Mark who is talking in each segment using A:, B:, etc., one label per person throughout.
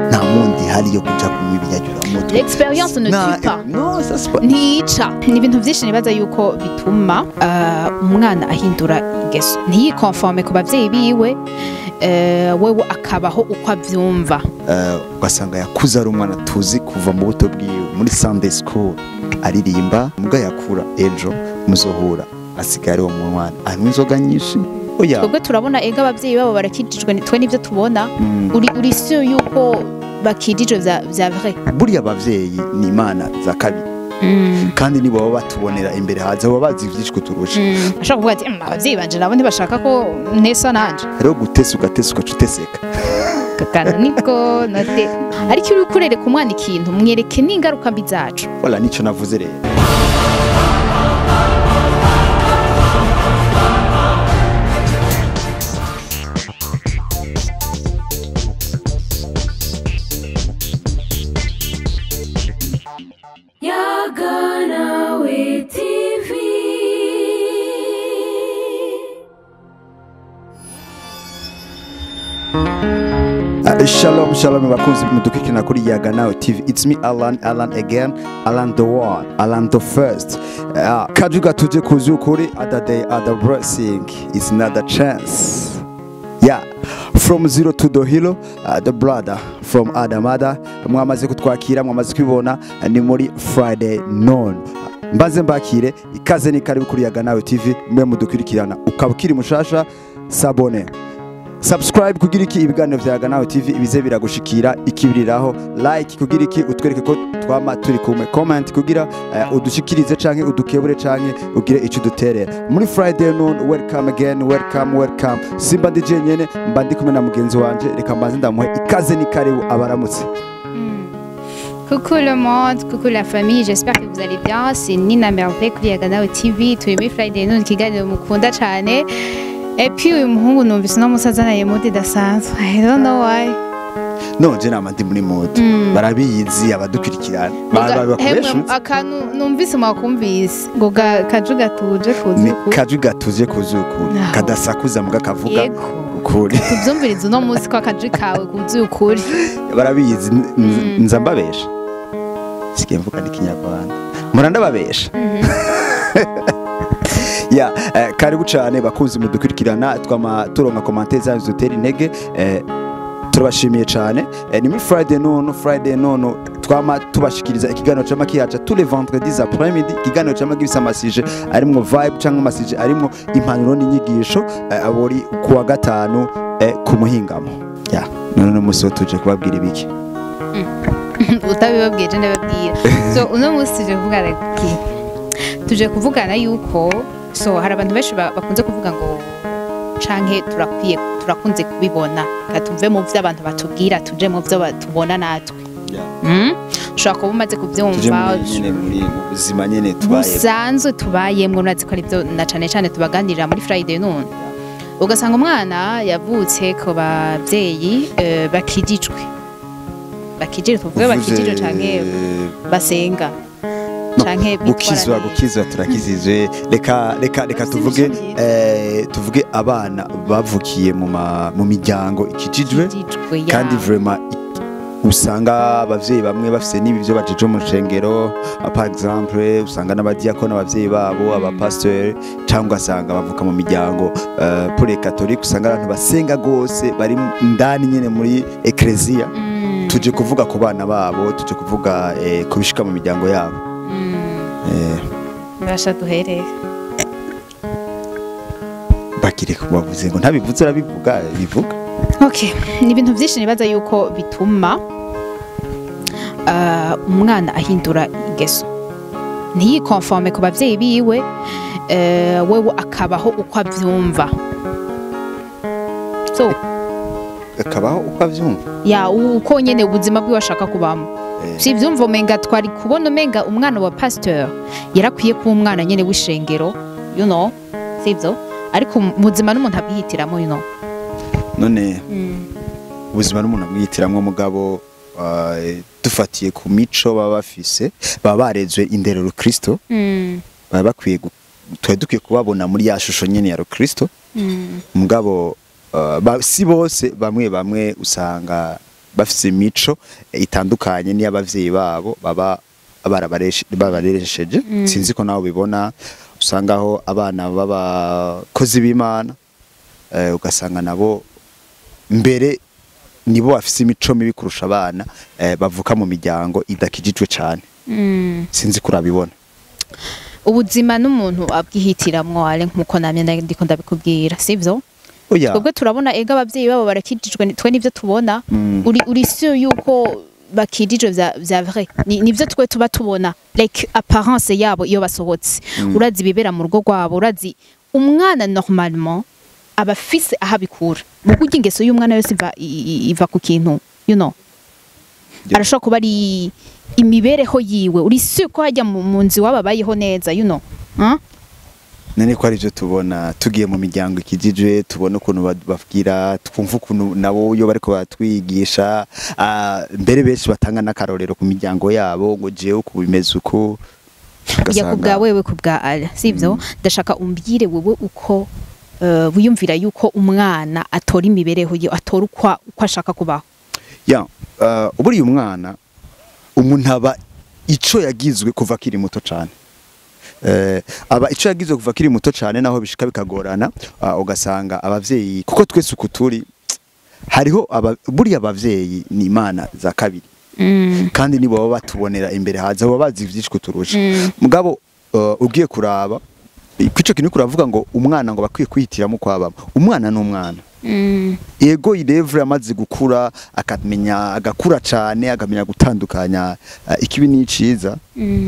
A: Nta mundi hali yo kuja kunywa ibinyagura.
B: L'expérience ne tue pas.
A: Non, ça c'est pas.
B: Ntica. Ni ibintu vyinshi nibaza yuko bituma umwana ahindura ingeso, ntiyikonforme ku bavyeyi biwe, wewe akabaho uko avyumva.
A: Ugasanga yakuze ari umwana tuzi kuva mu buto bwiwe muri Sunday school aririmba, muga yakura ejo muzohura asigaye ari uwo mwana anywa inzoga nyinshi. Oya.
B: Twebwe turabona ega abavyeyi babo barakijijwe, twe nivyo tubona. Uri sûr yuko bakijijwe vya vrai?
A: Buriya abavyeyi ni imana za kabiri. Kandi nibo baba batubonera imbere haza, baba bazi vyinshi kuturusha.
B: Ashaka kuvuga ati abavyeyi banje nabo ntibashaka ko ntesa nanje.
A: Rero gutesa ugatesa ugaca uteseka.
B: Kakana niko nate. Ariko iyo uriko urereka umwana ikintu, mwereke n'ingaruka mbi zaco.
A: Wala nico navuze rero.
C: Yaganawe TV.
A: Shalom shalom bakunzi mudukurikirana kuri Yaganawe TV. It's me Alan, Alan again, Alan the one, Alan the first. Kajuga tuje kuzukuri, other day other blessing is another chance. Yeah, from zero to the hero, the brother from Adamada. Mwamaze kutwakira, mwamaze kwibona, ni muri Friday noon. Mbaze mbakire ikaze ni karibu kuri Yaganawe TV, mwe mudukurikirana. Ukaba ukiri mushasha, s'abonner, subscribe kugira iki ibiganiro vya Yaganawe TV ibize biragushikira, ikibiriraho like kugira iki utwereke ko twama turi kumwe, comment kugira udushikirize canke udukebure canke ugire ico duterera. Muri Friday noon, welcome again, welcome, welcome. Simba ndi jenyene, mba ndi kumwe na mugenzi wanje, reka mbanze ndamuhe ikaze ni karibu abaramutse.
B: Coucou le monde, coucou la famille, j'espère que vous allez bien. C'est Nina Merveille kuri Yaganawe TV, turi muri Friday noon, ikiganiro mukunda cane. Et puis uyu muhungu numvise uno musi azanaye mood idasanzwe. I don't know why.
A: No, je nama ndi muri mood. Barabizi abadukurikirana.
B: Hemwe akantu numvise mwakumvise ngo kajuga tuje kuzuku.
A: Kajuga tuje kuzuku. Kadasakuza muga kavuga ukuri.
B: Tuvyumvirize uno musi ko akaji kawe kuzuye ukuri.
A: Barabizi nza mbabesha. Sikiye mvuga n'ikinyarwanda. Murandababesha. Ya, karibu cyane bakunzi mudukurikirana, twama turonka commentaire zanyu zutera intege, turabashimiye cyane. Ni muri Friday noon, Friday noon twama tubashikiriza ikiganiro cama kihaca tous les vendredis après-midi, ikiganiro cama gifise amasije arimwo vibe canke amasije arimwo impanuro n'inyigisho, abori kuwa gatanu ku muhingamo. Ya, none no musi tuje kubabwira ibiki.
B: Utabibabwiye je ndababwira. So uno musi tuje kuvugana iki? Tuje kuvugana yuko so hari abantu benshi bakunze kuvuga ngo canke turakwiye turakunze kubibona, katuve mu vyo abantu batubwira tuje mu vyo tubona natwe. Ushobora kuba umaze kuvyumva
A: muri mu buzima nyene tubaye
B: busanzwe tubayemwo, murazi ko ari vyo na cane cane tubaganirira muri Friday noon. Ugasanga umwana yavutse ku bavyeyi bakijijwe, bakijijwe tuvuge bakijijwe canke basenga canke
A: gukizwa, gukizwa turakizizwe. Reka reka reka tuvuge tuvuge abana bavukiye mu miryango ikijijwe, kandi vraiment usanga abavyeyi bamwe bafise n'ibi byo bajeje mu nshengero, par exemple usanga n'abadiakona abavyeyi babo abapasteur, cyangwa asanga bavuka mu miryango pour les catholiques, usanga abantu basenga gose bari ndani nyene muri ecclesia. Tuje kuvuga ku bana babo, tuje kuvuga kubishika mu miryango yabo.
B: Mbasha duhereye
A: bakire kubavuze ngo ntabivuze arabivuga bivuga.
B: Okay, ni ibintu vyinshi nibaza yuko bituma umwana ahindura ingeso, ntiyikonforme ku bavyeyi biwe, wewe akabaho uko avyumva. So
A: akabaho uko avyumva,
B: ya uko nyene ubuzima bwiwe ashaka kubamo. Si vyumva umenga twari kubona umenga umwana wa pasteur yarakwiye kuba umwana nyene w'ishengero, you know, sivyo? Ariko muzima n'umuntu abwihitiramo, you know.
A: None ubuzima n'umuntu abwihitiramwo, mugabo dufatiye ku mico baba bafise, baba barezwe indero Kristo, baba bakwiye twari dukwiye kubabona muri ya shusho nyene ya Kristo. Mugabo Si bose, bamwe bamwe usanga bafise imico itandukanye n'iy'abavyeyi babo baba barabaresheje. Sinzi ko nawe ubibona, usangaho abana b'abakozi b'Imana, ugasanga nabo mbere nibo bafise imico mibi kurusha abana bavuka mu miryango idakijijwe cane. Sinzi ko urabibona.
B: Ubuzima n'umuntu abwihitiramwo, ale, nkuko namye ndiko ndabikubwira, sivyo?
A: Oya.
B: Twebwe turabona ega abavyeyi babo barakijijwe, twe nivyo tubona. Uri sûr yuko bakijijwe vya vrai? Nivyo twe tuba tubona, like apparence yabo iyo basohotse. Urazi ibibera mu rugo rwabo, urazi umwana normalement aba afise aho abikura. Mu kurya, ingeso y'umwana yose iva ku kintu. Arashobora kuba ari imibereho yiwe. Uri sûr ko hajya mu nzu iwabo abayeho neza? Huh?
A: None ko ari byo tubona, tugiye mu miryango ikijijwe, tubona ukuntu babwira, twumva ukuntu nabo iyo bariko baratwigisha, mbere benshi batanga n'akarorero ku miryango yabo ngo jewe uku bimeze uko.
B: Ujya ku bwa wewe, ku bwa Ala, sivyo? Ndashaka umbwire wewe uko wiyumvira yuko umwana atora imibereho ye, atora uko ashaka kubaho.
A: Ya, buriya umwana, umuntu aba ico yagizwe kuva akiri muto cane. Aba ico yagizwe kuva akiri muto cane, naho bishika bikagorana, ugasanga abavyeyi, kuko twese uku turi, hariho buriya abavyeyi ni imana za kabiri, kandi nibo baba batubonera imbere haza, baba bazi vyinshi kuturusha. Mugabo ugiye kuraba kwico kintu kuravuga ngo umwana ngo bakwiye kwihitiramo kwabamo, umwana n'umwana. Ego, irevure amaze gukura, akamenya, agakura cane, akamenya gutandukanya ikibi n'iciza,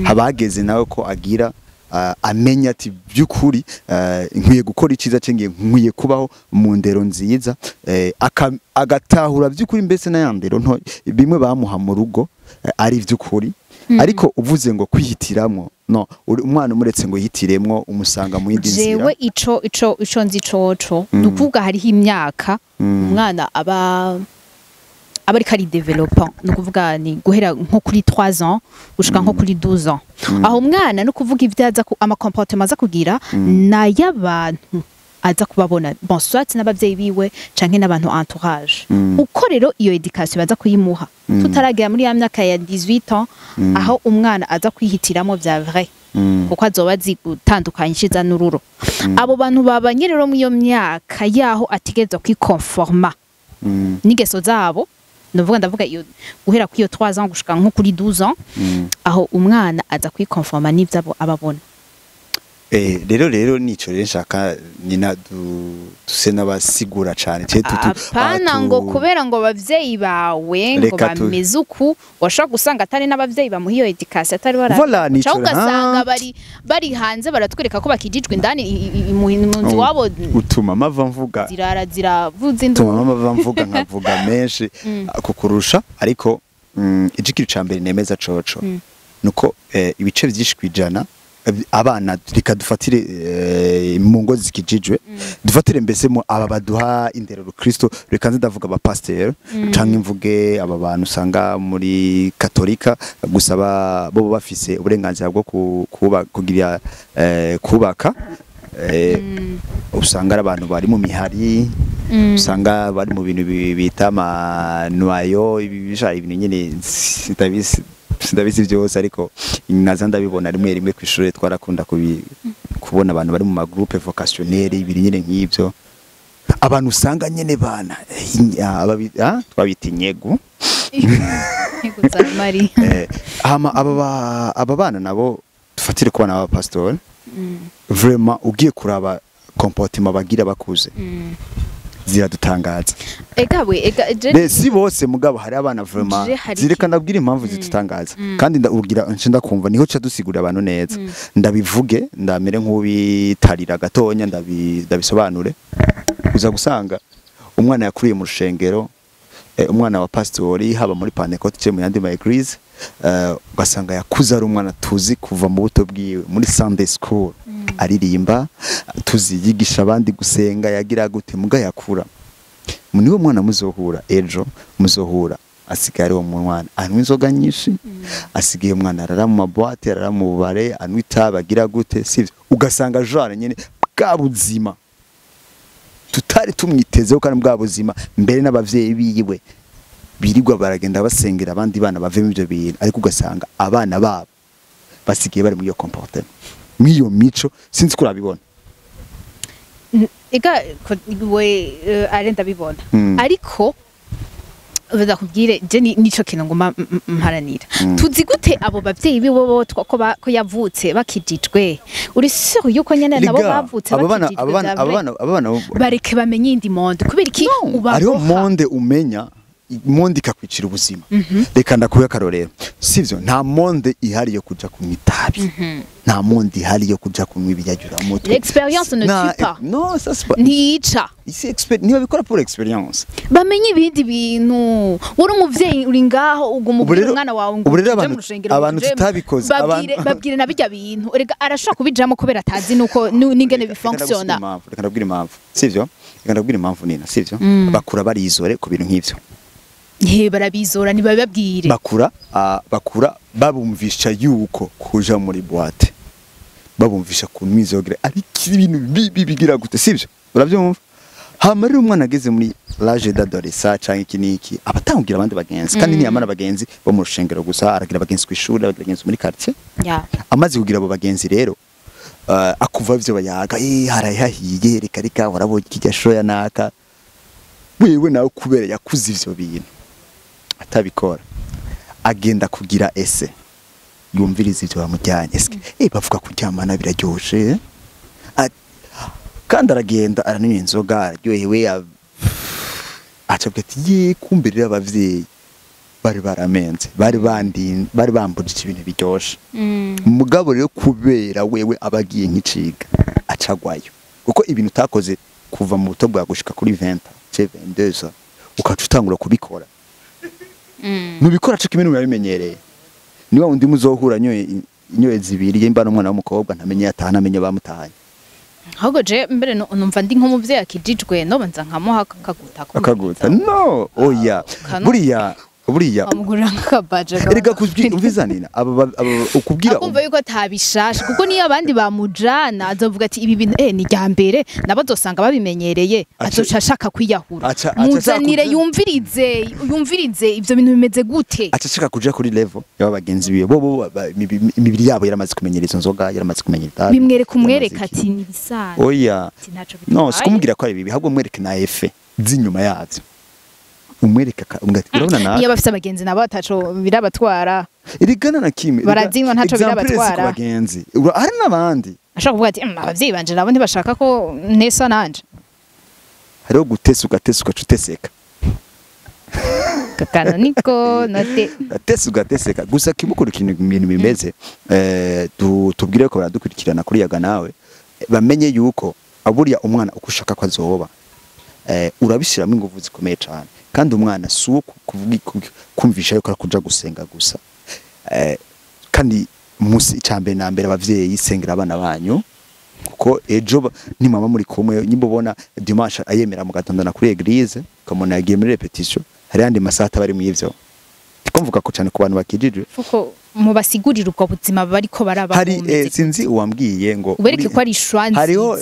A: habageze nawe ko agira amenya ati by'ukuri nkwiye gukora iciza cyangwa nkwiye kubaho mu ndero nziza, agatahura by'ukuri mbese na ya ndero nto bimwe bamuha mu rugo ari by'ukuri. Ariko uvuze ngo kwihitiramwo, no umwana umuretse ngo yihitiremwo, umusanga mu yindi nzira.
B: Jewe ico nzi coco ni ukuvuga hariho imyaka umwana aba ariko ari développant, ni ukuvuga ni guhera nko kuri 3 ans gushika nko kuri 12 ans. Aho umwana no kuvuga ibyo aza ku ama comportement aza kugira n'ay'abantu aza kubabona, bon, soit n'abavyeyi biwe canke n'abantu entourage. Uko rero iyo éducation baza kuyimuha tutaragera muri ya myaka ya 18 ans, aho umwana aza kwihitiramo vya vrai, kuko azoba azi gutandukanya iciza n'ururo. Abo bantu babanye rero muri iyo myaka yaho ategerezwa kwikonforma n'ingeso zabo, ndavuga iyo guhera kuri iyo 3 ans gushika nko kuri 12 ans, aho umwana aza kwikonforma n'ivyo abo ababona.
A: Rero nico rero nshaka nina duse n'abasigura cane.
B: Apana ngo kubera ngo abavyeyi bawe ngo
A: Reka
B: bameze uku, washobora gusanga atari n'abavyeyi bamuha iyo éducation, atari bara
A: Voilà, nico.
B: Canke ugasanga bari hanze baratwereka ko bakijijwe, indani mu nzu iwabo
A: Utuma mava mvuga
B: zirara ziravuza induru.
A: Utuma mava mvuga, nkavuga menshi kukurusha, ariko igikiri ca mbere nemeza coco nuko ibice vyinshi kwijana, abana, reka dufatire mu ngo zikijijwe, dufatire mbese mu aba baduha indero Kristo, reka nze ndavuga abapasiteri canke mvuge aba bantu usanga muri katolika gusa, bo bafise uburenganzira bwo kugira kubaka, usanga ari abantu bari mu mihari, usanga bari mu bintu bita amanwayo, ibisha ibintu nyene sindabizi byose, ariko naza ndabibona rimwe rimwe ku ishure twarakunda kubona abantu bari mu ma groupe vocationnel, ibintu nyene nk'ivyo, abantu usanga nyene bana twabita inyegu.
B: Yego za Marie.
A: Hama aba bana nabo, dufatire ku bana b'abapasitori, vraiment ugiye kuraba comportement bagira bakuze, ziradutangaza.
B: Ega we, ega je
A: Si bose, mugabo hari abana vraiment
B: Je hari
A: zireka ndabwira impamvu zidutangaza, kandi ndabwira nce ndakumva niho ca dusigurira abantu neza, ndabivuge, ndamere nk'ubitarira gatonya, ndabisobanure. Uza gusanga umwana yakuriye mu rushengero, umwana wa pastori, haba muri Pentecôte cyangwa mu yandi ma église, ugasanga yakuze ari umwana tuzi kuva mu buto bwiwe muri Sunday school aririmba, tuzi yigisha abandi gusenga, yagira gute, muga yakura niwe mwana muzohura ejo, muzohura asigaye ari uwo mwana anywa inzoga nyinshi, asigaye umwana arara mu ma boîte, arara mu bubare, anywa itabi, agira gute, sivyo? Ugasanga genre nyene bwa buzima. Tutari tumwitezeho kandi bwa buzima mbere n'abavyeyi biwe birirwa baragenda basengera abandi bana bave mu ivyo bintu, ariko ugasanga abana babo basigiye bari muri iyo comportement, muri iyo mico. Sinzi ko urabibona.
B: Ega we are ndabibona, ariko ndakubwire je nico kintu nguma mparanira. Tuzi gute abo bavyeyi biwe bo ko yavutse bakijijwe? Uri sûr yuko nyene nabo
A: Erega,
B: bavutse
A: abo bana
B: bakijijwe
A: abo bana
B: vya
A: abo
B: vrai?
A: bana abo bana
B: Bareke bamenye indi monde. Kubera iki
A: hariho
B: ubaboha?
A: Monde umenya monde ikakwicira ubuzima. Reka ndakuhe akarorero, sivyo? Nta monde ihari yo kuja kunywa itabi, nta monde ihari yo kuja kunywa ibiyayuramutwe.
B: L'expérience ne tue pas.
A: Non, ça c'est pas
B: Ntiyica.
A: Ici niba bikora pour expérience.
B: Bamenye ibindi bintu. Uri umuvyeyi, uri ngaho uguma
A: Ubu
B: ubwira umwana wawe ngo
A: ubu rero
B: uje mu rushengero, ngo
A: abantu tutabikoze,
B: babwire babwire na bijya bintu. Erega arashobora kubijamo kubera atazi nuko n'ingene bifonctiona.
A: Reka ndabwira impamvu, sivyo? Reka ndabwira impamvu nina, sivyo? Bakura barizore ku bintu nk'ivyo.
B: He barabizora, ntibabibabwire.
A: Bakura babumvisha yuko kuja muri boîte, babumvisha kunywa inzoga ariko ibintu bibi bigira gute, sivyo? Urabyumva? Hama rero umwana ageze muri l'âge d'adolescence canke iki n'iki, aba atangira abandi bagenzi, kandi ntiyamara abagenzi bo mu rushengero gusa, aragira abagenzi kw'ishuri, aragira abagenzi muri quartier. Amaze kugira abo bagenzi rero, akuva ivyo bayaga, haraye hahiye, reka reka, warabonye ikijya shoya naka. Wewe nawe kubera yakuze ivyo bintu atabikora, agenda kugira ese yumviriza ivyo bamujyanye, eske bavuga kuryamana biraryoshe, eh? Kandi aragenda aranywa inzoga araryohewe, aca avuga ati: "Ye kumbe rero abavyeyi bari baramenze, bari bandi bari bambujije ibintu biryoshe." Mugabo rero kubera wewe abagiye nk'iciga, acagwayo, kuko ibintu utakoze kuva mu buto bwawe gushika kuri 20 ce 22, ukaca utangura kubikora, nubikora cyo kimwe n'ubimenyereye. Niba undi muzohura nyoye zibiri, yemba n'umwana w'umukobwa ntamenye yataha, ntamenye bamutahanye.
B: Ahubwo je mbere numva ndi nk'umuvyeyi akijijwe, nobanza nkamuha akaguta.
A: Akaguta no oya. Buriya
B: amugurira nk'akabaje.
A: Erega umviza nina, aba ukubwira
B: akumva yuko atabishasha, kuko niyo abandi bamujana azovuga ati: "Ibi bintu ni rya mbere." Nabo azosanga babimenyereye, azoca ashaka kwiyahura.
A: Aca ashaka
B: Muzanire yumvirize ivyo bintu bimeze gute.
A: Aca ashaka kuja kuri level y'aba bagenzi biwe bo imibiri yabo yaramaze kumenyera izo nzoga, yaramaze kumenyera itabi.
B: Bimwereka, umwereka
A: yaramaze
B: ati
A: iki.
B: ni ibisanzwe.
A: Oya.
B: Ati ntaco
A: No,
B: bitwaye.
A: si kumubwira ko ari bibi, ahubwo umwereke na effet z'inyuma yavyo, umwereka umwereka ati: "Urabona na
B: Niyo bafise abagenzi nabo ataco birabatwara.
A: Erigana na kimwe
B: Barazinywa ntaco
A: exemple si ku
B: birabatwara.
A: bagenzi. Hari n'abandi
B: Ashobora kuvuga ati: "Abavyeyi banje nabo ntibashaka ko ntesa nanje."
A: Hariho gutesa, ugatesa, ugaca uteseka.
B: Kakana niko note.
A: Ugatesa, ugateseka gusa. Kimukuru ikintu ibintu bimeze, tubwire ko baradukurikirana kuri Yaga Nawe, bamenye yuko aburiya umwana uko ushaka ko azoba, urabishiramo ingufu zikomeye cyane. Kandi umwana si uwo kumvisha yuko arakuja gusenga gusa. Kandi musi icambere na mbere, abavyeyi, sengera abana banyu, kuko ejo nimama muri kumwe, nimba ubona dimanche ayemera mugatondana kuri église, ukamubona yagiye muri répétition, hari yandi masaha ataba ari mu ivyo. Ndiko mvuga ko cyane ku bantu bakijijwe.
B: Kuko mubasigurira ubwo buzima bariko baraba.
A: Hari sinzi uwambwiye ngo
B: ubereke ko ari ishwa nziza.
A: Hariho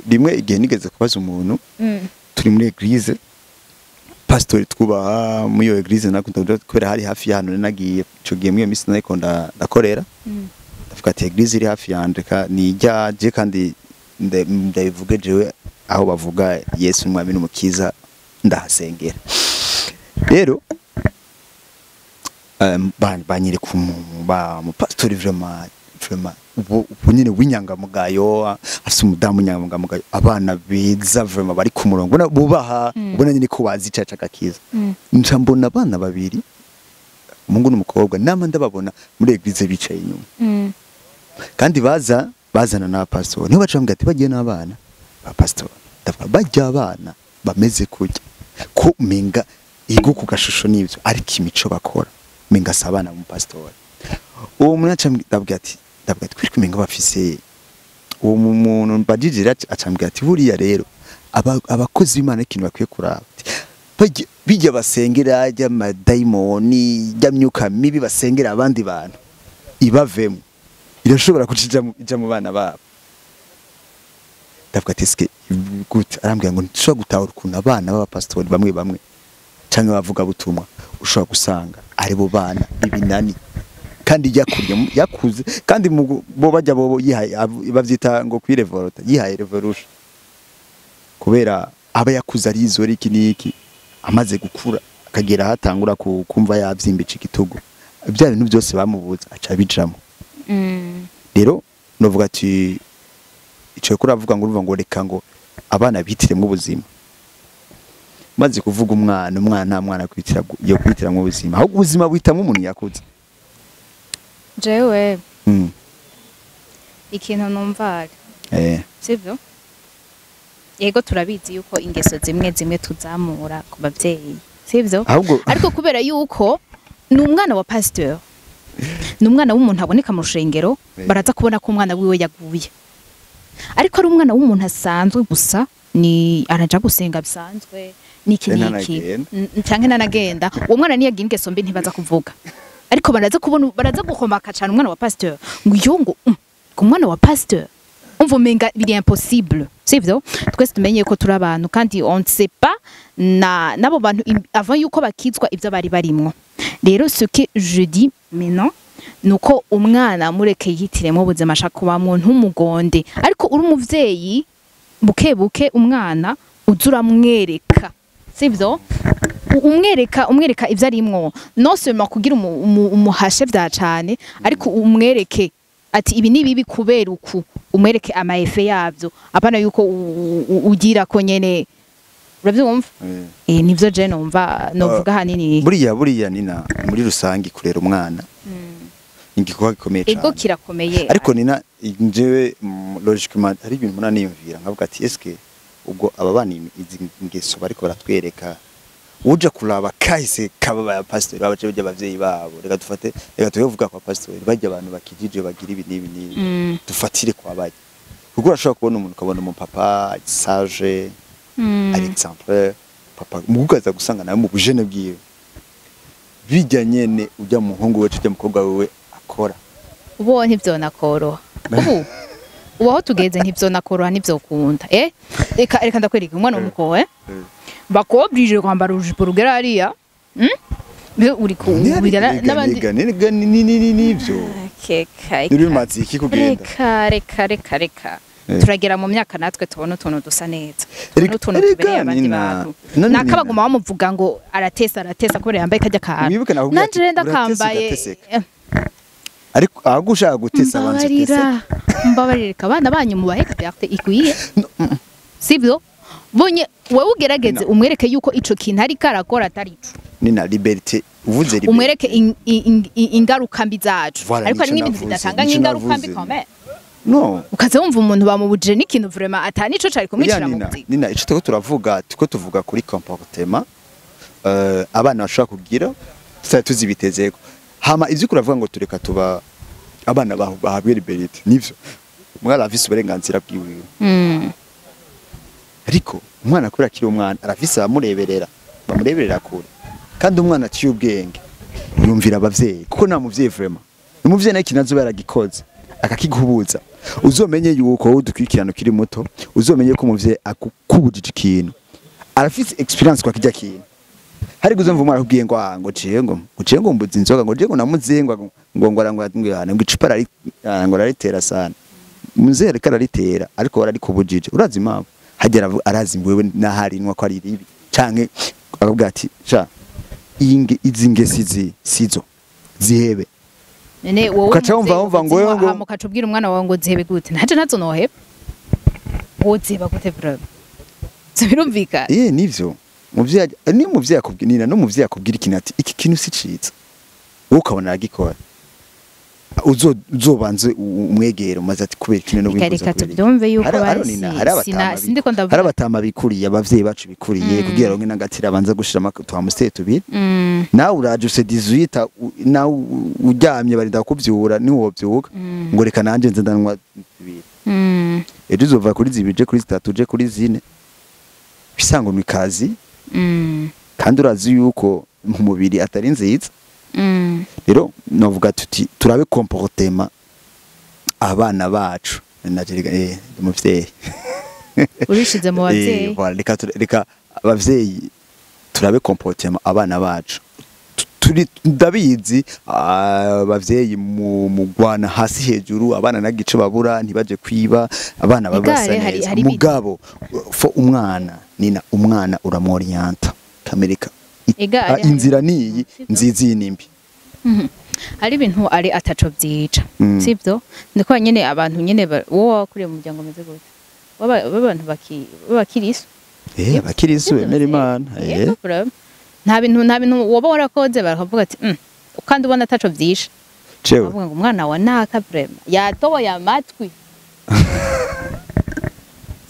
A: rimwe igihe nigeze kubaza umuntu, turi muri église, pastori twubaha muri iyo église nakunda, kubera hari hafi y'ahantu nari nagiye ico gihe muri iyo minsi nariko ndakorera. Ndavuga ati: "Église iri hafi yanje ni ijyaje." Kandi ndabivuge jewe, aho bavuga Yesu umwami n'umukiza ndahasengera. Rero banyereka umupasitori, vraiment ubu nyine w'inyangamugayo, afise umudamu w'inyangamugayo, abana beza, vraiment bari ku murongo, ubona bubaha, ubona nyine ko bazi icaca gakiza. Nca mbona abana babiri, umuhungu n'umukobwa, nama ndababona muri église bicaye inyuma, kandi baza bazana na pastor. Niho baca bambwira ati: "Bagiye n'abana ba pastor." Ndavuga: "Bajya abana bameze kurya ko umenga igo ku gashusho n'ibyo, ariko imico bakora umenga si abana mu pastor." Uwo muntu aca ndabwira ati: "Kwiri kumenga bafise uwo muntu mbajijira." Acambwira ati: "Buriya rero abakozi b'Imana ikintu bakwiye kuraba. Ati, bijya basengera ry'amadayimoni, ry'amyuka mibi basengera abandi bantu ibavemo, irashobora kuca ija mu bana babo." Ndavuga ati eske gute? Arambwira ngo ntushobora gutahura ukuntu abana b'abapasitori bamwe bamwe canke bavuga butumwa ushobora gusanga ari bo bana b'ibinani, kandi yakuriye yakuze, kandi bo bajya bo yihaye, bavyita ngo kwirevolta, yihaye revolution, kubera aba yakuze ari izori iki n'iki. Amaze gukura akagera ahatangura kumva yavyimbica igitugu, bya bintu byose bamubuza aca bijamo. Rero novuga ati ico kuri avuga ngo urumva ngo reka ngo abana bitiremwo ubuzima. Maze kuvuga umwana, umwana nta mwana kwitira yo kwitiramwo ubuzima, ahubwo ubuzima buhitamwo umuntu yakuze.
B: Jewe ikintu numva, sivyo? Yego, turabizi yuko ingeso zimwe zimwe tuzamura ku bavyeyi, sivyo?
A: Ahubwo
B: Ariko kubera yuko ni umwana wa pasteur, ni umwana w'umuntu aboneka mu rushengero, baraza kubona ko umwana wiwe yaguye. Ariko ari umwana w'umuntu asanzwe gusa, ni araja gusenga bisanzwe niki niki,
A: Ntanagenda.
B: Canke nanagenda, uwo mwana niyagira ingeso mbi ntibaza kuvuga, ariko baraza kubona, baraza guhomaka cane umwana wa pasteur, ngo iyo ngo ku mwana wa pasteur umva umenga biri impossible, sivyo? Twese tumenye ko turi abantu, kandi on ne sait pas na nabo bantu avant yuko bakizwa ivyo bari barimwo. Rero ce que je dis maintenant nuko umwana mureke yihitiremo ubuzima ashaka kubamwo, ntumugonde. Ariko uri umuvyeyi, buke buke umwana uza uramwereka, sivyo? Umwereka ivyo arimwo, non seulement kugira umuhashe vya cane, ariko umwereke ati ibi ni bibi kubera uku, umwereke ama effets yavyo, apana yuko ugira ko nyene, uravyumva? Nivyo je numva novuga hanini.
A: Buriya nina muri rusangi kurera umwana ni igikorwa gikomeye
B: Ego,
A: cane.
B: kirakomeye.
A: Ariko nina njyewe logiquement hari ibintu umuntu aniyumvira nkavuga ati eske ubwo aba bana izi ngeso bariko baratwereka, uja kuraba kahise kaba ba pastori babace bajya abavyeyi babo, reka dufate, reka tuvuga kwa pastori bajya abantu bakijije bagira ibi n'ibi n'ibi, dufatire kwa bajya, kuko urashobora kubona umuntu, ukabona umupapa sage, ari exemplaire papa, mugaza gusanga nawe mu bujene bwiwe bijya nyene ujya muhungu we ujya mukobwa wewe akora.
B: Ubu ntivyonakoroha, ubu aho tugeze ntivyonakoroha, ntivyokunda. Reka ndakwereka umwana w'umukobwa, bakobrije kwambara urujipo rugera hariya. Be uri ku n'abandi.
A: Nega ni nivyo.
B: Keka.
A: Nuri bimaze iki kugenda?
B: Reka, reka, reka, reka. Turagera mu myaka natwe tubona utuntu dusa neza, tubona utuntu tubereye abandi bantu.
A: None Nina.
B: Nakabaguma bamuvuga ngo aratesa, aratesa kubera yambaye kajya kantu.
A: Mwibuke nakubwiye ati,
B: Nanje rero
A: uratesa
B: ndakambaye.
A: ugateseka. Ariko ahubwo ushaka gutesa abanza utese.
B: Mbabarira, mbabarira, reka abana banyu mubahe liberté ikwiye, sibyo? Bonye wowe ugerageze
A: No.
B: umwereke yuko ico kintu ariko arakora atari ico.
A: Nina, liberté, uvuze liberté,
B: Umwereke ingaruka mbi zacu.
A: Voilà,
B: Ariko hari
A: nico
B: n'ibintu
A: navuze,
B: bidatanga
A: nico
B: nk'ingaruka mbi
A: navuze.
B: quand même.
A: No.
B: Ukaza wumva umuntu bamubujije n'ikintu vraiment ata nico cari kumwicira
A: Buriya
B: mu
A: Nina,
B: buzima.
A: Nina, ico turiko turavuga, turiko tuvuga kuri comportement abana bashobora kugira tutari tuzibitezeko. Hama ivyo kuravuga ngo tureka tuba abana bahabwe liberté, nivyo, umwana arafise uburenganzira bwiwe. Ariko umwana kubera akiri umwana arafise abamureberera, bamureberera kure, kandi umwana aciye ubwenge yumvira abavyeyi, kuko nta muvyeyi vraiment, umuvyeyi nawe ikintu azoba yaragikoze akakiguhubuza. Uzomenye yuko wowe udukurikirana ukiri muto, uzomenye ko umuvyeyi akukubujije ikintu arafise experience kwa kijya kintu. Hari kuzumva umwana akubwiye ngo ah, ngo ciye ngo mbuze inzoga, ngo ciye ngo namuzengwa, ngo icupa rari ngo raritera sana. Muzee ariko araritera, ariko wararikubujije, urazi impamvu hagera arazi wewe nahari nwa ko ari ribi, canke akavuga ati sha izi ngesi izi sizo, zihebe.
B: None wowe
A: Ukaca wumva
B: umuvyeyi
A: wumva ngo
B: ukazinywa,
A: wewe ngo
B: hama ukaca ubwira umwana wawe ngo zihebe gute? Ntaje nazo noheba, woziheba gute vraiment? So birumvikana.
A: Eh, nivyo, muvyeyi ni muvyeyi akubwira, nina no muvyeyi akubwira ikintu ati iki kintu si ciza, wowe ukabona aragikora, uzobanze umwegere umaze ati kubera ikintu no
B: Reka, reka tubyumve yuko basi sindiko ndavuga.
A: Hari abatama bikuriye, abavyeyi bacu bikuriye kugira ngo n'agatira abanza gushiramo twa tubiri. Nawe uraje use 18, nawe uryamye barinda kuvyura, niwovyuka ngo reka nanje nze ndanywa tubiri. Ejo uzova kuri zibiri uje kuri zitatu uje kuri zine, bisango mikazi. Kandi urazi yuko mu mubiri atari nziza. Rero novuga tuti turabe comportement abana bacu. Naje umuvyeyi.
B: Urishize mu bavyeyi.
A: Voilà, reka abavyeyi turabe comportement abana bacu. Turi ndabizi, abavyeyi mu mugwana hasi hejuru, abana nagice babura ntibaje kwiba, abana babasa
B: Igare,
A: neza.
B: hari
A: Mugabo fo umwana nina umwana uramorienta kamereka
B: Igare,
A: inzira niyi
B: sivyo?
A: nziza iyi nimbi.
B: Hari ibintu ari ataco vyica, sivyo? Ndiko nyene abantu nyene wowe wakuriye mu muryango meze gute, w'abantu b'abakirisu?
A: Abakirisu bemera Imana.
B: Yego, bro. Nta bintu woba warakoze bakavuga ati kandi ubona ataco vyishe?
A: Jewe?
B: Bavuga ngo umwana wa naka vraiment yatoboye amatwi,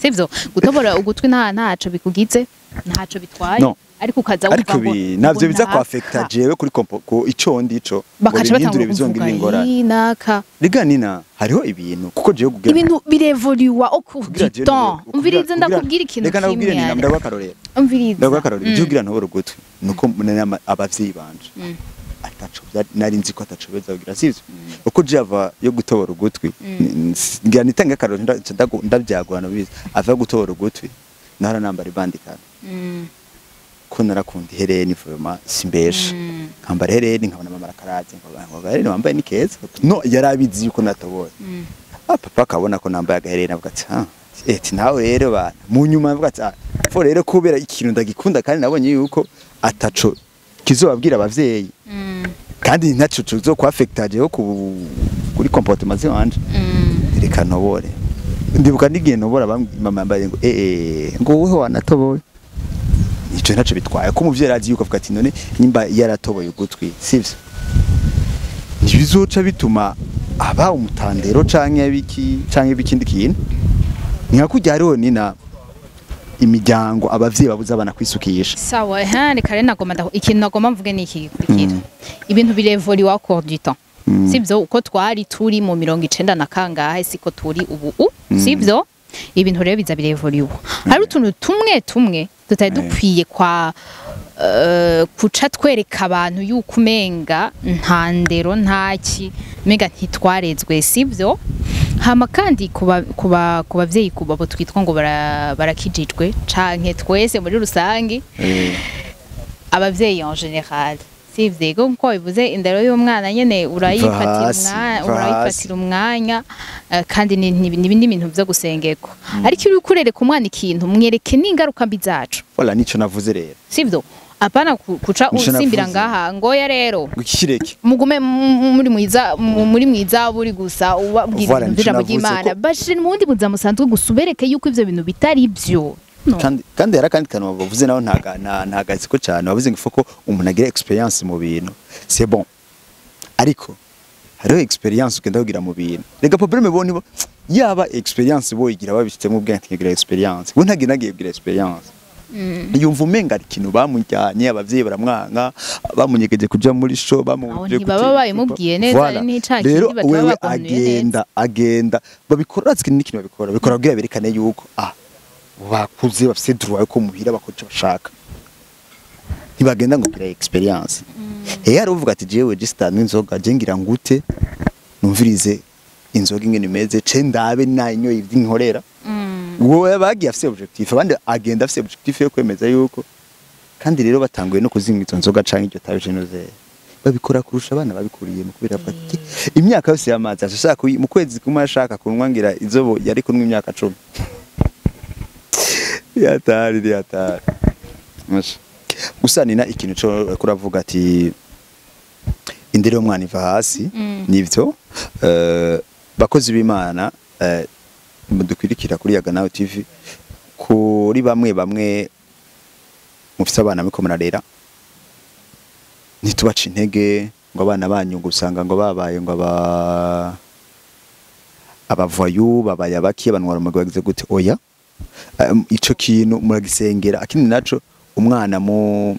B: sivyo? Gutobora ugutwi ntaco bikugize, ntaco bitwaye.
A: No.
B: Ariko ukaza
A: Ariko
B: wumva ngo
A: ibi navyo biza
B: naka.
A: ku affecta jewe kuri ko ico ndico ngo
B: Bakaca
A: bihindure,
B: batangura
A: bizongirira
B: kuvuga
A: ingorane.
B: "Ii, naka."
A: Riga nina hariho ibintu kuko jewe kugira
B: Ibintu birevoluwa au cours
A: kugira
B: du
A: jewe
B: temps. Umviriza, ndakubwira ikintu
A: reka ndakubwire
B: kimwe,
A: nina
B: Ale.
A: ndaguha akarorero.
B: Umviriza.
A: Ndaguha akarorero. Jewe kugira ntobore ugutwi nuko munene abavyeyi banje ataco nari nzi ko ataco beza kugira, sivyo? Uko je ava yo gutobora ugutwi, ngira nitange akarorero, ndabyagura nabizi, ava yo gutobora ugutwi nahora nambara ibandikana ko narakunda ihereni, vraiment simbesha. Nkambara ihereni nkabona mama arakaraze ngo agahereni wambaye ni keza. No yarabizi yuko natoboye. Ah, papa akabona ko nambaye agahereni avuga ati ah eti nawe rero bana. Mu nyuma avuga ati ah fo rero kubera ikintu ndagikunda kandi nabonye yuko ataco kizobabwira abavyeyi kandi ntaco kizo ku affecta jewe kuri comportement zanje, reka ntobore. Ndibuka n'igihe ntobora mama yambaye ngo ngo wowe wanatoboye. Ico ntaco bitwaye ko umuvyeyi azi yuko avuga ati none nimba yaratoboye ugutwi, sivyo, ntibizoca bituma aba umutandero canke biki canke bikindi kintu. Ni nka kurya hariho nina imiryango abavyeyi babuza abana kwisukisha.
B: Sawa, ha reka rero nagomba ikintu nagomba mvuge ni iki gikurikira: ibintu birevoluwa au cours du temps, sivyo? Uko twari turi mu 90 na kangahe siko turi ubu, sivyo? Ibintu rero biza birevoluwa. Hari utuntu tumwe tumwe tutari dukwiye kwa kuca twereka abantu yuko umenga nta ndero, ntaki, umenga ntitwarezwe, sivyo? Hama kandi kuba ku bavyeyi, kuba abo twitwa ngo barakijijwe canke twese muri rusangi, abavyeyi en général, sivyo? Ego, nkuko bivuze, indero y'umwana nyene urayifatira
A: hasi, va
B: urayifatira umwanya, kandi ni ibintu vyo gusengerwa. Ariko iyo uriko urereka umwana ikintu, mwereke n'ingaruka mbi zaco.
A: Voilà, nico navuze rero.
B: Sivyo? Apana kuca
A: Nico
B: usimbira
A: navuze.
B: ngaha ngoya rero
A: Ngikireke.
B: Mugume muri mwiza muri mwiza buri gusa ubabwira
A: Voilà,
B: ibintu
A: nico
B: vy'ijambo
A: navuze
B: ry'Imana, bashire mu bundi buzima busanzwe gusa, ubereke yuko ivyo bintu bitari byo. No.
A: Kandi hari akandi kantu bavuze naho ntagazi ko cyane bavuze ngo ifoko umuntu agira experience mu bintu, c'est bon, ariko hariho experience ugenda kugira mu bintu. Rega problème bo nibo yaba experience bo igira babifitemo ubwenge, ntigira experience we ntagira nagiye kugira experience, yumva umenga ari ikintu bamujyanye, abavyeyi baramwanga, bamunyegeje kuja muri show, bamubuje.
B: Aho ntibaba babimubwiye neza,
A: Voilà.
B: ari n'icaha
A: Rero
B: kindi bataba
A: wewe
B: bakonuye neza.
A: Agenda babikora, urazi n'ikintu babikora kugira berekane yuko bakuze, bafise droit yo muhira bakora ico bashaka. Ntibagenda ngo gira experience. Hari uvuga ati jewe jisitanywa inzoga, je ngira ngute numvirize inzoga ingene imeze, ce ndabe nayinyoye ivyo inkorera. Wowe bagiye afise objectif, abandi agenda afise objectif yo kwemeza yuko. Kandi rero batanguye no kuzinga izo nzoga canke iryo tabi jenoze, babikora kurusha abana babikuriyemo, kubera bavuga ati imyaka yose y'amazi ashaka mu kwezi kumwe ashaka kunywa ngira izobo yari kunywa imyaka 10. Yatari yatari. Masha. Gusa nina ikintu co kuravuga ati indero y'umwana iva hasi, nivyo. Bakozi b'Imana, mudukwirikira kuri Yaga Nawe TV, kuri bamwe bamwe mufise abana muriko murarera, ntitubace intege ngo abana banyu ngo usanga ngo babaye ngo abavayu, babaye abaki, abantu barumaga bagize gute. Oya, ico kintu muragisengera. Akindi naco, umwana mu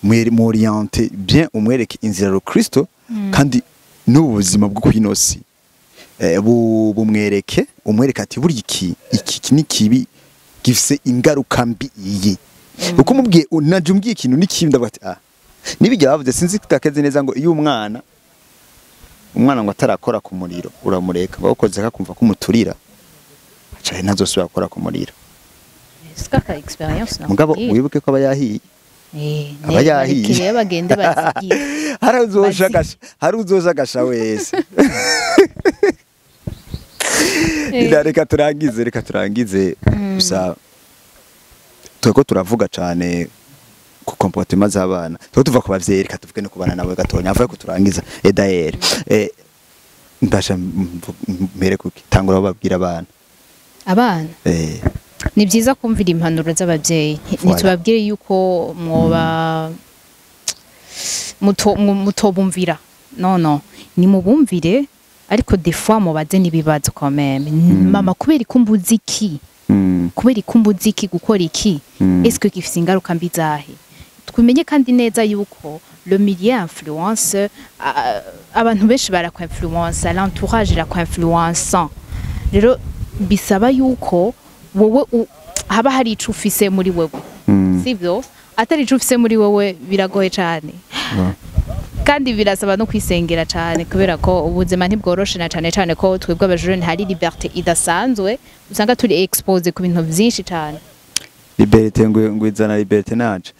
A: mu oriente bien, umwereke inzira ya Kristo, kandi n'ubu buzima bwo kwinosi bumwereke, umwereke ati burya iki ni kibi gifise ingaruka mbi iyi. Uko umubwiye, naje umbwiye ikintu ni kibi, ndavuga ati ah nibijya bavuze sinzi kitakeze neza ngo iyo umwana ngo atarakora ku muriro uramureka, bakoze akakumva ko umuturira. Aca ntazosubira gukora ku muriro.
B: Sika expérience.
A: Mugabo wibuke ko aba yahiye. Aba yahiye.
B: Bagende bazigiye.
A: Hari uzosha gasha wese. Reka turangize gusa tweko turavuga cyane ku comportement z'abana, tweko tuva ku bavyeyi, reka tuvuge no ku bana nabo gatonya avuye ko turangiza. D'ailleurs ndasha mbere kuki tangura babwira abana.
B: Ni byiza kumvira impanuro z'abavyeyi, ntitubabwire yuko mwoba mutobumvira, no ni mubumvire, ariko des fois mubaze n'ibibazo quand même. Mama, kubera ikumbuza iki? Kubera ikumbuza iki gukora iki? Est-ce que gifise ingaruka mbi zahe? Tumenye kandi neza yuko le milieu influence, abantu benshi barakwa-influence, l'entourage irakwa-influence. Rero bisaba yuko wowe haba hari ico ufise muri wewe, sivyo? Atari ico ufise muri wewe biragoye cane. Kandi birasaba no kwisengera cyane, kubera ko ubuzima ntibworoshe, na cyane cyane ko twebwe abajene hari liberté idasanzwe, usanga turi exposé ku bintu byinshi cyane.
A: Liberté ngwizana liberté nanje.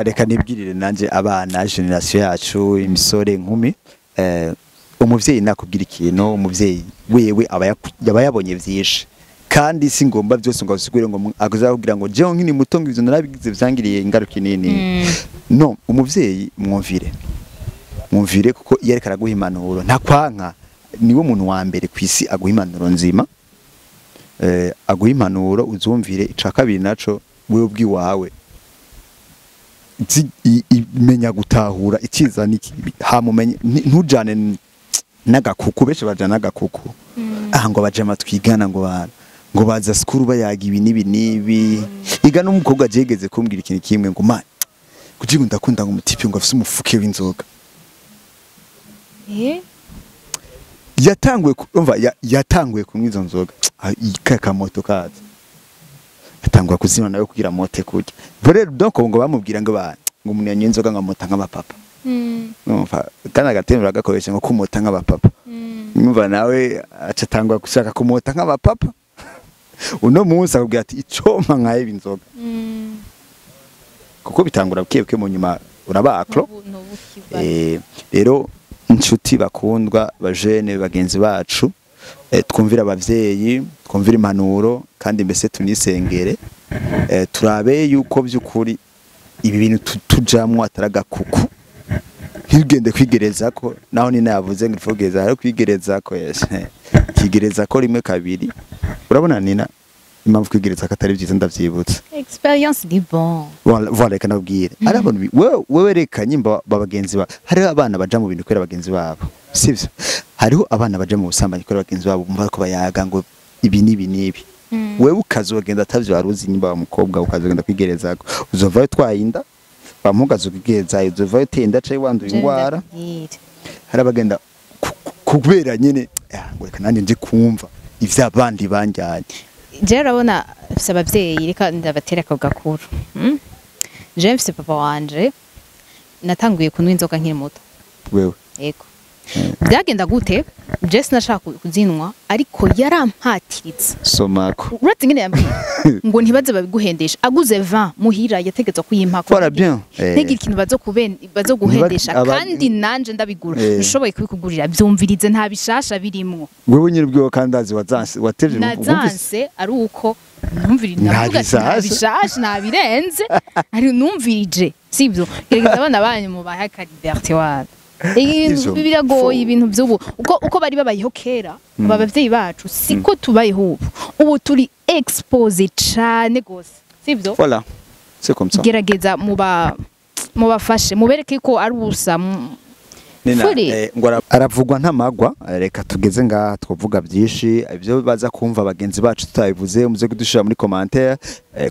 A: Reka nibwirire nanje abana generation yacu, imisore nkumi, umuvyeyi nakubwira ikintu, umuvyeyi wewe aba yabonye vyinshi, kandi si ngomba byose ngo asigure ngo akuzakubwira ngo jewe nkini muto ngo ivyo narabigize vyangiriye ingaruka nini. No, umuvyeyi mwumvire kuko iyo ariko araguha impanuro ntakwanka, niwe muntu wa mbere kwisi aguha impanuro nzima. Aguha impanuro uzumvire. Ica kabiri naco, wewe ubwiwawe menya gutahura iciza n'ikibi, hamumenye ntujane n'agakuku. Benshi bajana n'agakuku, aha ngo baje amatwigana ngo bana ngo baza skuru bayaga ibi n'ibi n'ibi. Iga n'umukobwa ajegeze kumbwira ikintu kimwe ngo man kugira ndakunda ngo umutipe ngo afise umufuke w'inzoga. Yatanguye umva yatanguye kumwe izo nzoga kaka moto kaza atangwa kuzima nawe kugira mote kurya. Rero donc ngo bamubwira ngo ba ngo umuntu yanyoye inzoga ngo amota nk'abapapa. Umva kana gatemera gakoresha ngo kumota nk'abapapa. Umva nawe aca atangwa gushaka kumota nk'abapapa. Uno munsi akubwira ati icoma nkaye inzoga. Kuko bitangura buke mu nyuma urabakro. Rero inshuti bakundwa bajene bagenzi bacu, twumvira abavyeyi, twumvira impanuro, kandi mbese tunisengere, turabe yuko byukuri ibi bintu tujamwo ataragakuku. Ntugende kwigereza ko naho nina yavuze ngo ifogeza hari kwigereza ko kigereza ko rimwe kabiri. Urabona nina impamvu kwigereza ko atari byiza ndavyibutse.
B: Expérience ni bon.
A: Voilà, reka nabwire. Ari abantu wewe reka nyimba babagenzi ba hariho abana baja mu bintu kwera bagenzi babo, sivyo? Hariho abana baja mu busambanyi kwera bagenzi babo, bumva ko bayaga ngo ibi nibi nibi. Wewe ukazogenda atavyo waruzi nyimba wa mukobwa ukazogenda kwigereza ko uzovayo twayinda bamugaza ukigereza, uzovayo tenda cyo wanduye ingwara. Hari abagenda kubera nyene ngo reka nanje nje kumva ivyo abandi banjyanye.
B: Je urabona mfise abavyeyi, reka ndabatera ako gakuru. Je mfise papa wanje, natanguye kunywa inzoga nkiri muto.
A: Wewe?
B: Yego. Byagenda gute? Je sinashaka kuzinwa, ariko yarampatiritse.
A: Somako.
B: Uretse ngene yambwiye ngo ntibaze babiguhendesha, aguze 20 muhira yategetswe kuyimpako.
A: Voilà bien.
B: Ntegira ikintu bazoguhendesha kandi nanje ndabigura. Nshoboye kubikugurira, byumvirize nta bishasha birimwo.
A: Wewe nyine ubwiwe kandi azi wazanse wateje
B: nazanse ari uko numvirije ndavuga ati nta bishasha nta birenze, ari numvirije, sivyo? Gerageza abana banyu mubahe aka liberté wabo. Ibintu biragoye, ibintu by'ubu uko bari babayeho kera abavyeyi bacu siko tubayeho ubu. Ubu turi exposé cane gose, sivyo?
A: Voilà, c'est comme ça.
B: Gerageza mubafashe mubereke ko ari ubusa.
A: Nina ngo aravugwa ntamagwa. Reka tugeze ngaha twovuga byinshi ibyo baza kumva bagenzi bacu tutabivuze, muze kudushira muri commentaire,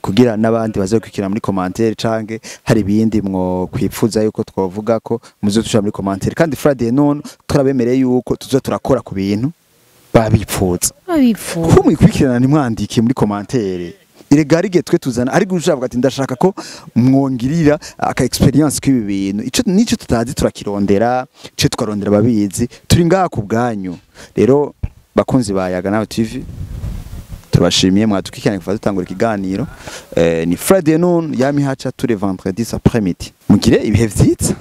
A: kugira nabandi baze kwikira muri commentaire, canke hari ibindi mwo kwipfuza yuko twovuga ko muze dushira muri commentaire. Kandi Friday none turabemereye yuko tuzo turakora ku bintu babipfuza. Kuko mwikwikirana ntimwandike muri commentaire. Erega ari twe tuzana ariko ushaka ati ndashaka ko mwongirira aka experience k'ibi bintu, ico nico tutazi turakirondera, ico tukarondera ababizi, turi ngaha ku bwanyu. Rero Bakunzi ba Yaga Nawe TV, turabashimiye mwadukurikiranye kuva dutangura ikiganiro. Ni Friday noon yami haca tous les vendredis après-midi. Mugire ibihe vyiza.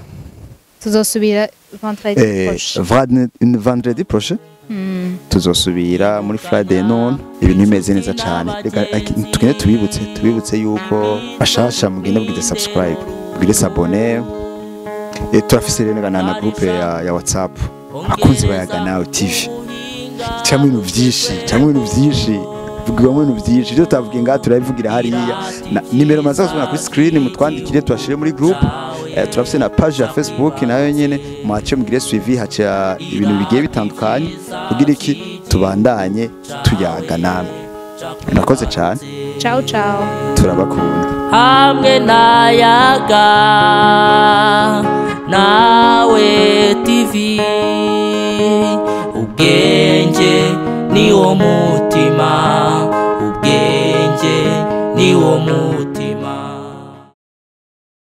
B: Tuzosubira vendredi prochain.
A: Vendredi prochain tuzosubira muri Friday noon, ibintu bimeze neza cyane. Reka tugende tubibutse yuko bashasha mugende bwite subscribe, bwire s'abonner. Turafise rero na groupe ya WhatsApp abakunzi ba Yaga Nawe TV, cyangwa ibintu byinshi, cyangwa ibintu byinshi vugirwamo, ibintu byinshi ibyo tutavuga ngaha turabivugira hariya. Na nimero maze kuzibona kuri screen, mutwandikire tubashire muri group. Turafise na page ya Facebook nayo nyene, muhace mugire suivi, haca ibintu bigiye bitandukanye kugira iki tubandanye tuyaga namwe. Murakoze cyane.
B: Ciao ciao.
A: Turabakunda.
C: Hamwe na Yaga Nawe TV, ubwenge ni wo mutima, ubwenge ni wo mutima.